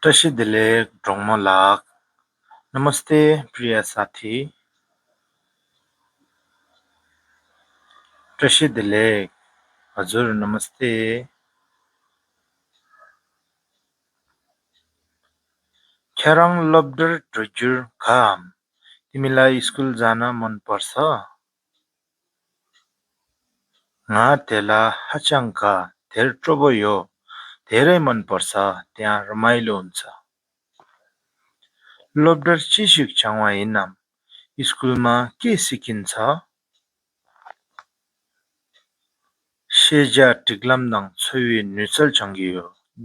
प्रसिद्धले ढोंगमलाक नमस्ते प्रिय साथी प्रसिद्धले हजुर नमस्ते ख्यारङ लब्डर ट्रजुर खाम तिमीलाई स्कुल जान मन पर्छ ngā tela hachangka धेर ट्रोबो यो धेरै मन पर्छ त्यहाँ रमाइलो हुन्छ लब्डर चिसिक चावा इनाम स्कुलमा के सिकिन्छ सेजा टिग्लामदाङ छोई न्युचल चङ्गियो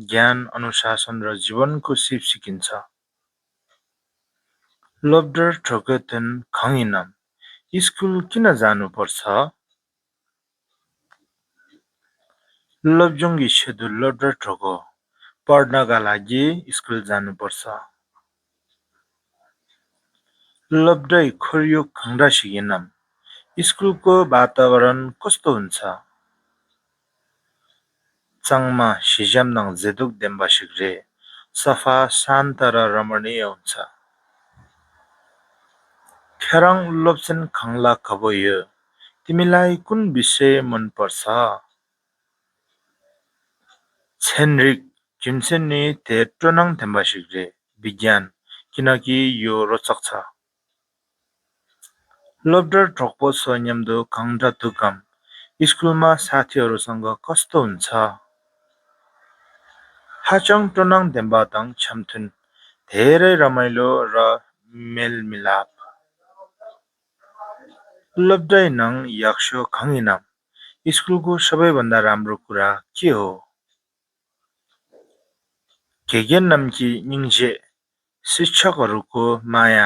ज्ञान अनुशासन र जीवनको सिप सिकिन्छ लब्डर ठोकेतन खङिनाम स्कुल किन जानुपर्छ लब्जुङ्गी सेदु लब्डर ठोको पढ्नका लागि स्कुल जानुपर्छ लब्डै खोरियो खङ्रा सिकिनाम स्कुलको वातावरण कस्तो हुन्छ चाङमा सिजामदाङ जेदुक देम्बा सिक्रे सफा शान्त र रमणीय हुन्छ ख्यारङ लोप्सेन खङ्ला खबोयो तिमीलाई कुन विषय मन पर्छ छेनरिक किमसेननि धेर टोनाङ देम्बा सिक्रे विज्ञान किनकि यो रोचक छ लब्डर ठोक्पो सोन्यमदो खङ्रा तुकम स्कुलमा साथीहरूसँग कस्तो हुन्छ हाचङ टोनाङ देम्बाताङ छम्थुन धेरै रमाइलो र मेलमिलाप लब्डै नङ याक्सो खङिनाम स्कुलको सबैभन्दा राम्रो कुरा के हो केगेन नामकी निङ्जे शिक्षकहरूको माया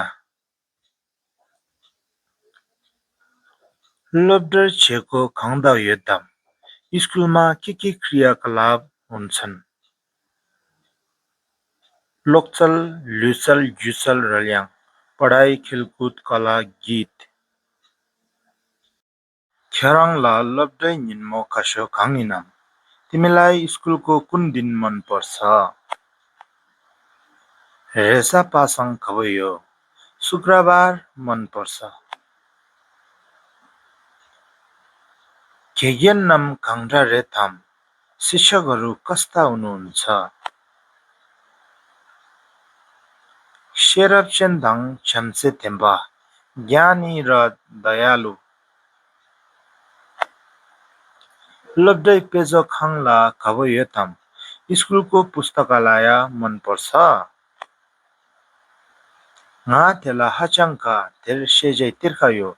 लब्डर छेको खङ्दा योद्धाम स्कुलमा के क्रियाकलाप हुन्छन् लोकचल ल्युचल युचल रल्याङ पढाइ खेलकुद कला गीत ख्यारङला लब्डै निन्मो खसो खङिनाम तिमीलाई स्कुलको कुन दिन मन पर्छ रेसा पासाङ खबयो शुक्रबार मन पर्छ केगेन नाम खङ्रा रेथाम शिक्षकहरू कस्ता हुनुहुन्छ शेरप्चेन धाङ छम्से थेम्बा ज्ञानी र दयालु लब्डै पेजो खङला खबयो थाम स्कुलको पुस्तकालय मन पर्छ ngā tela hachangka धेर सेजै तिर्खायो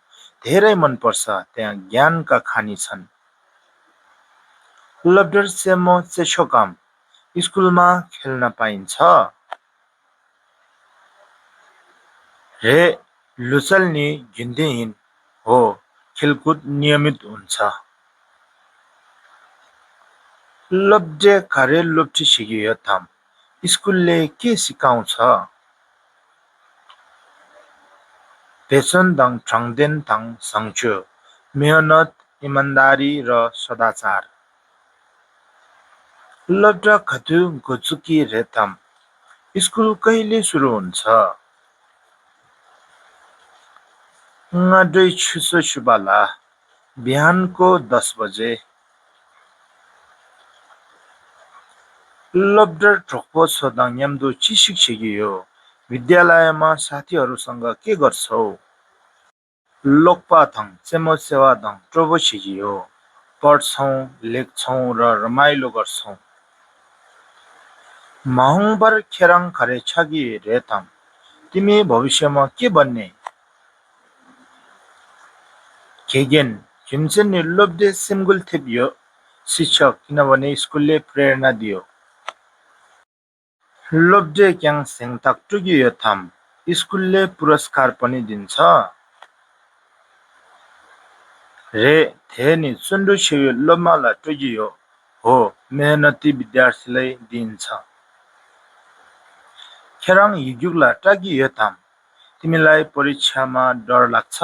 धेरै मन पर्छ त्यहाँ ज्ञानका खानी छन् लब्डर सेमो चेछोकाम स्कुलमा खेल्न पाइन्छ रे लुचल्नी घिन्देहिन हो खेलकुद नियमित हुन्छ लब्डे खारे लोप्टी सिकियो थाम स्कुलले के सिकाउँछ पेसन दाङ ट्राङदेन थाङ सङ्चो मेहनत इमान्दारी र सदाचार लब्डा खतु गोचुकी रेथम स्कुल कहिले सुरु हुन्छ ngādui छुसो सुबाला बिहानको 10 बजे लब्डर ठोक्पो सोदाङ याम्दो चिसिक सिकियो विद्यालयमा साथीहरूसँग के गर्छौ लोकपा थङ चेमो सेवा थङ ट्रोबो सिकियो पढ्छौँ लेख्छौँ र रमाइलो गर्छौँ माहुङबर खेराङ खरे छगी रेथम तिमी भविष्यमा के बन्ने केगेन हिमसेन निर्लोभले सिमगुल थेपियो शिक्षक किनभने स्कुलले प्रेरणा दियो लोभले क्याङ सेङताक टुगियो थाम स्कुलले पुरस्कार पनि दिन्छ रे थेनी चुन्डु छियो लोमाला टुगियो हो मेहनती विद्यार्थीलाई दिन्छ खेराङ हिजुगला टागियो थाम तिमीलाई परीक्षामा डर लाग्छ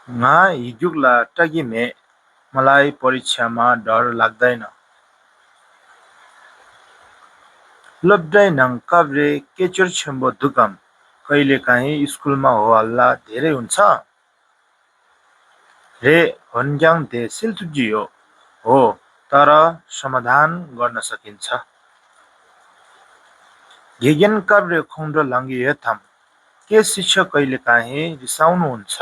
ngā हिजुगला टागिमे मलाई परीक्षामा डर लाग्दैन लब्डाइ नाङ काभ्रे केचर छेम्बो दुकम कहिलेकाहीँ स्कुलमा हो हल्ला धेरै हुन्छ। रे भन्ज्याङ दे सिल्थुजियो हो तर समाधान गर्न सकिन्छ। घेगेन काभ्रे खुङ्डो लाङ्गी थाम के शिक्षक कहिलेकाहीँ रिसाउनुहुन्छ।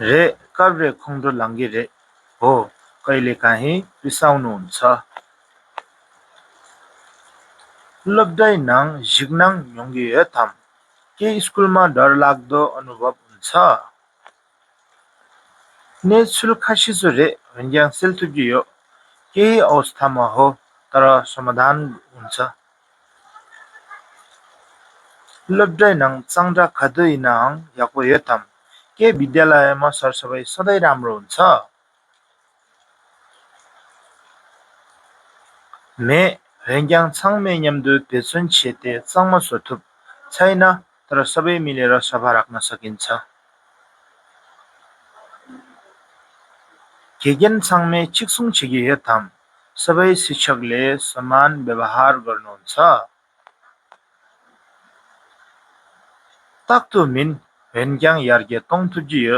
रे काभ्रे खुङ्डो लाङ्गी रे हो कहिलेकाहीँ रिसाउनुहुन्छ। लब्डाइ नाङ झिग्नाङ न्योङ्गी थाम के स्कुलमा डरलाग्दो अनुभव हुन्छ। ने सुल्खासिसो रे भन्ज्याङ सिल्थुजियो केही अवस्थामा हो तर समाधान हुन्छ। लब्डाइ नाङ चाङ्रा खादुइ नाङ याको थाम के विद्यालयमा सरसफाइ सधैँ राम्रो हुन्छ। मे भन्ज्याङ छाङमे न्याम्दु पेसुन छेते चाङमा सोथुप छैन तर सबै मिलेर सफा राख्न सकिन्छ। घेगेन छाङमे चिक्सुङ छिगी थाम सबै शिक्षकले समान व्यवहार गर्नुहुन्छ। ताक्तु मिन भेन्ज्याङ यार्गे तोङथुजियो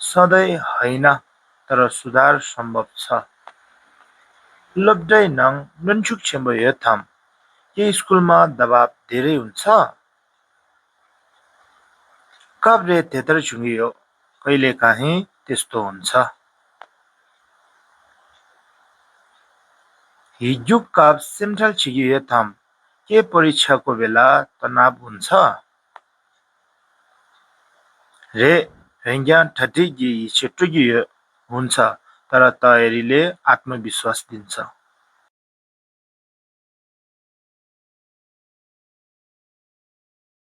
सधैँ होइन तर सुधार सम्भव छ। लब्डाइ नाङ नुनछुक छेम्बो थाम के स्कुलमा दबाब धेरै हुन्छ। काभ्रे तेतर झुङ्गियो कहिलेकाहीँ त्यस्तो हुन्छ। हिजुक काभ सेन्ट्रल छिगी थाम के परीक्षाको बेला तनाव हुन्छ। रे भेन्ज्याङ ठटिगी छेटुगी हुन्छ तर तयारीले आत्मविश्वास दिन्छ।